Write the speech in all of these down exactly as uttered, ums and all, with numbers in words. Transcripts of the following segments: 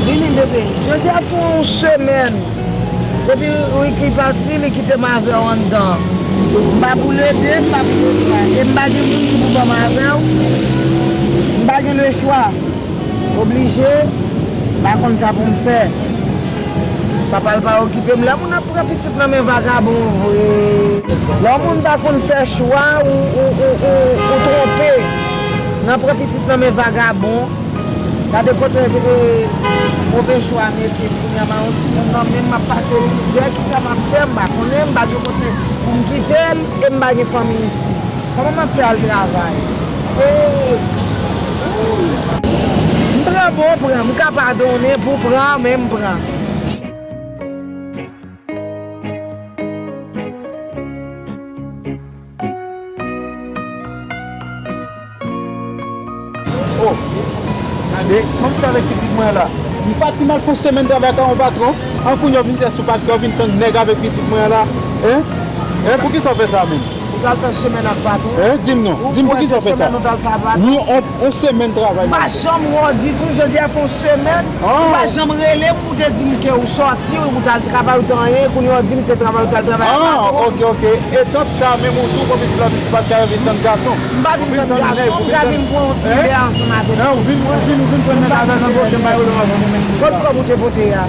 Vini, bebe. Jodi a fè yon semèn. Depi Ricky pati, li kite m avè w anndan. M pa pou leve, m pa pou leve. E m pa gen moun ki pou ban m avè w. M pa gen lechwa. Oblije, m pa konn sa pou m fè. Papa l pa okipe m. Lè moun ap pran pitit nan men vagabon vre. Lè yon moun pa konn fè chwa, ou, ou, ou, ou, ou twonpe. Nan pran pitit nan men vagabon. Gade kote, e, move chwa mete m. Kounye a, m a yon timoun nan men m, m ap pase mizè. Kisa m ap fè? M pa konnen, m pa gen kote pou m kite l, e m pa gen fanmi isi. Kòman m ap fè al travay? E, m pran bon pran, m ka padonnen pou pran, men m pran. Oh, gade, kòman m fè avèk pitit mwen la? M pati m al fè yon semèn travay ak yon patwon, an kounye a w vin chèche sou patwon, w vin tann nèg avèk pitit mwen la. Hein? Hein, poukisa w fè sa menm? Ou t al fè semèn ak patwon? Hein? Di m non, di m poukisa w fè sa? Ou kwè se semèn ou t al fè ak patwon? Wi, on, on semèn travay m al fè. M pa janm wè w ditou, jodi a fè yon semèn, ou pa janm rele m pou te di m ke ou sòti, ou t al travay, ou te anyen, kounye a w di m se travay ou t al travay ak patwon. Ah, ok, ok. E tank sa menm ou tou, konbyen ti la, ti pa ka vin tann gason. M pa vin tann gason, m ka vin pran yon ti lè ansanm avèk ou. Hein, ou vin, ou vin, ou vin pran nèg avè nan gòj, m pa yo lè anvan. Kot kòb ou te pote a?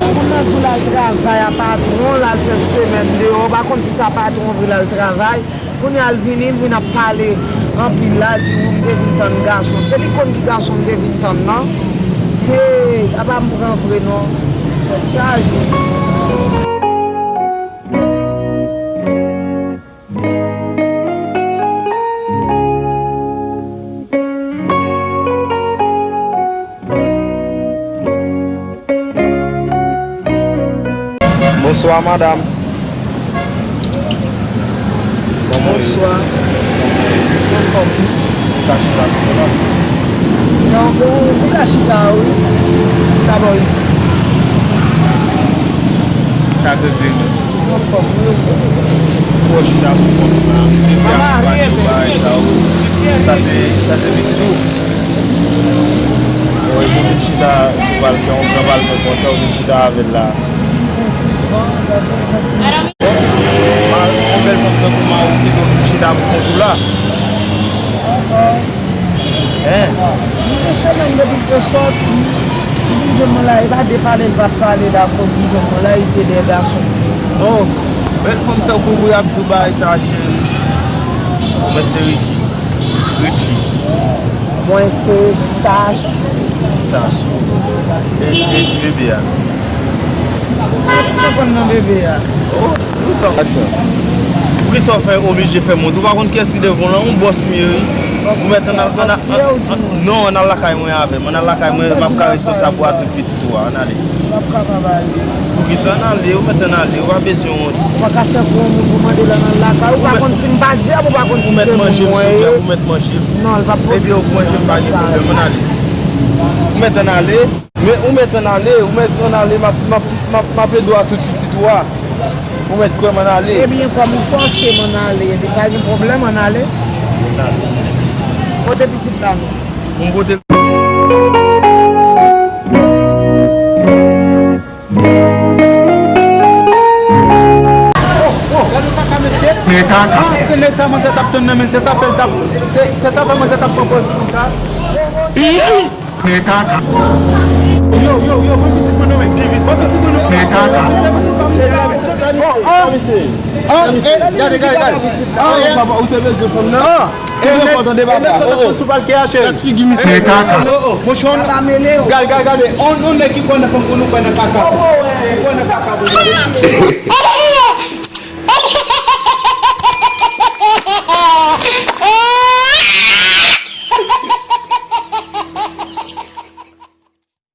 Moun nan di l al travay a patwon, l al fè semèn deyò, ou pa konn si sa patwon vre l al travay. Kounye a l vini, l vin ap pale anpil la, di wi m te vin tann gason. Se li konn ki gason m te vin tann nan. Hey, apa m pran vre non. Tèt chaje. Bonswa, madanm. Kòman w ye? Bonswa. Anfòm wi. Ou ka chita sou la? Non, bon, ou ka chita wi. Sa bò isi. Sa k regle menm? Anfòm wi. Ou chita pou kont ou la. Bebe ap pale w bagay sa yo. Sa se, sa se pitit ou? Wi, pou vin chita, si w pral fè yon gran balkon konsa, ou vin chita avè l la. Yon bèl fanm tankou Mawo pito vin chita pou kont ou la. Hein? Li gen semèn depi l te sòti, li vin jwenn mwen la, e pa de pale l pa pale la, akoz li jwenn mwen la, li te dèyè gason. Oh, bèl fanm tankou ou, y ap di w bagay sa, cheri. Mwen se Ricky. Richie. Mwen se Sasou. Sasou. E, e ti bebe a? Sa, sa konn nan bebe a? Oh, poukisa? Aksyon. Poukisa w fè oblije fè m wont? Ou pa konn kiyès ki devan w lan, yon bòs m ye wi. Ou mèt ann al, ann al, non, ann al lakay mwen avè m. Ann al lakay mwen, m ap ka responsab pou a tout pitit ou a. Ann ale. M ap kapab ale. Poukisa ann ale? Ou mèt ann ale, ou pa bezwen wont. Ou pa ka fè pou yon moun pou mande l ann al lakay. Ou pa konn si m pa djab, ou pa konn si se moun mwen ye. Ou mèt manje m sou djab, ou mèt manje m. Non, l p ap posib. Ebyen, ou manje m, pa gen pwoblèm, ann ale. Ou mèt ann ale. Men ou mèt ann ale, ou mèt ann ale, m ap, m ap, m ap, m ap ede w a tout pitit ou a. Ou mèt kwè m ann ale. Ebyen, kòm ou fòse m ann ale, ebyen, pa gen pwoblèm, ann ale. Ann ale. Pote pitit la non. Pou m pote l. Oh, oh, gade kaka, mesye. Men kaka. Ah, se nèg sa manzè t ap tann nan men l, se sa fè l t ap, se, se sa fè manzè t ap pran pòz konsa. Men kaka. Yo, yo, yo, pran pitit mwen non, men. Pran pitit mwen non. Men kaka. Oh, oh. Ah, eh, gade, gade, gade. Ah, eh. Papa, ou te bezwen fanm nan? Ah. Ou te fò tande papa. Oh, oh. Gad figi misye. Men kaka. Oh, oh. Monchè, on, gade, gade, gade. On, on nèg ki kwè nan fanm, konn ou kwè nan kaka. Ou kwè nan kaka, pou gade.